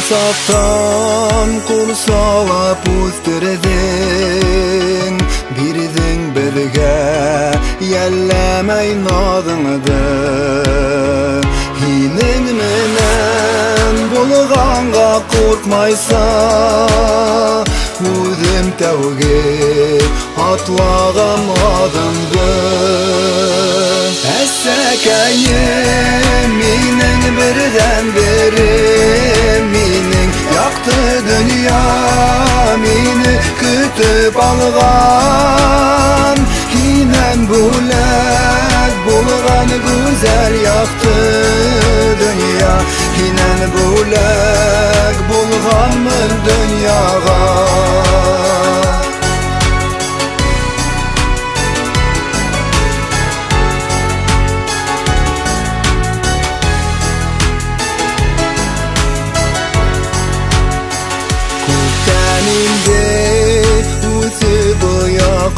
Саҡтан ҡурсалап үҫтерҙең, бирҙең беҙгә йәлләмәй наҙыңды. Һинең менән булғанға ҡурҡмайса, үҙем тәүге атлаған аҙымды. Әсәкәйем, минең берҙән-берем, минең яҡты донъя мине көтөп алған. Һинән бүләк булған гүзәл яҡты донъя, һинән бүләк булғанмын донъяға.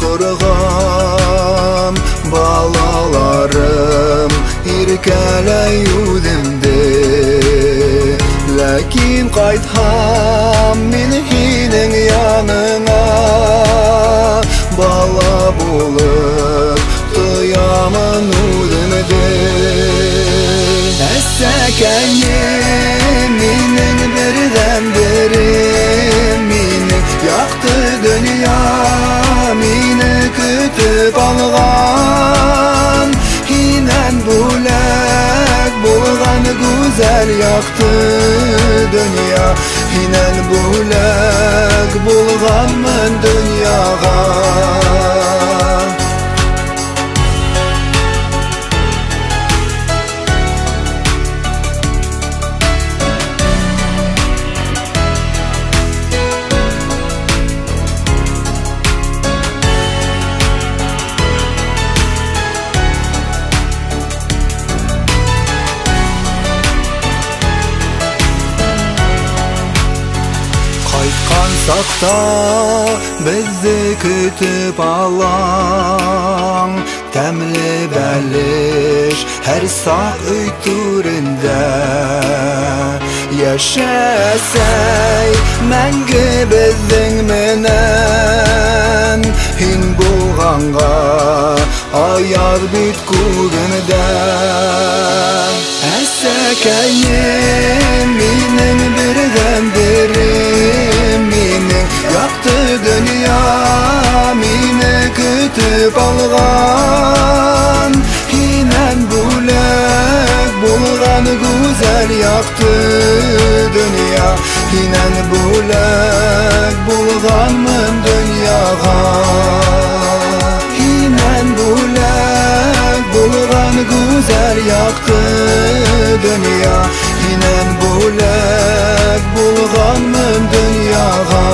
Ҡорған балаларым иркәләй үҙемде, ләкин ҡайтһам мин һинең яныңа, бала булып тоямын үҙемде. Әсәкәйем, минең берҙән-берем, минең яҡты донъя мине көтөп алған. Һинән бүләк булған гүзәл яҡты донъя, һинән бүләк булғанмын донъяға. Ҡайтҡан саҡта беҙҙе көтөп алаң, тәмле бәлеш һәр саҡ өй түрендә. Йәшәсәй мәңге беҙҙең менән, һин булғанға аяҙ бит күгендә. Әсәкәйем, минең берҙән-берем, минең яҡты донъя мине көтөп алған. Һинән бүләк булған гүзәл яҡты донъя, һинән бүләк булғанмын донъяға. Һинән бүләк булған гүзәл яҡты донъя, һинән бүләк булғанмын донъяға.